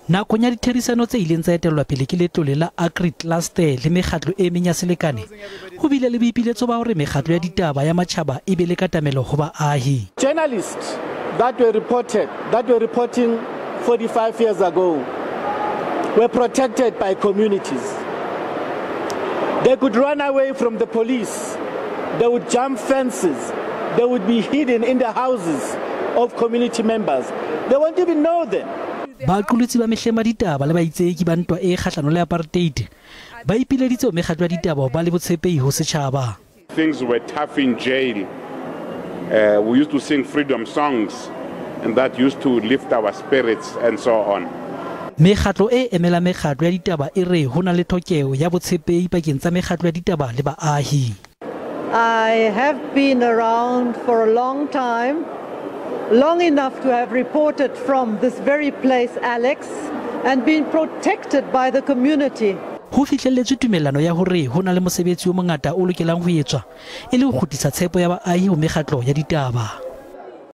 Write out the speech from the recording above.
Nakong ya ditherisano tse ileng tsa etellwa pele ke Letlole la AgriCluster le mekgatlo e meng ya selekane, ho bile le boipiletso ba hore mekgatlo ya ditaba ya matjhaba e be le katamelo ho baahi. Journalists that were reporting 45 years ago were protected by communities. They could run away from the police. They would jump fences. They would be hidden in the houses of community members. They won't even know them. Baqolotsi ba mehleng ba ditaba le baitseki ba ntwa e kgahlano le apartheid ba ipileditse ho mekgatlo ya ditaba ho ba le botshepehi ho setjhaba. Things were tough in jail. We used to sing freedom songs, and that used to lift our spirits and so on. Mekgatlo e emelang mekgatlo ya ditaba e re ho na le tlhokeho ya botshepehi pakeng tsa mekgatlo ya ditaba le baahi. I have been around for a long time, long enough to have reported from this very place, Alex, and been protected by the community. Ho fihlelletswe tumellano ya hore ho na le mosebetsi o mongata o lokelang ho etswa e le ho kgutlisa tshepo ya baahi ho mekgatlo ya ditaba.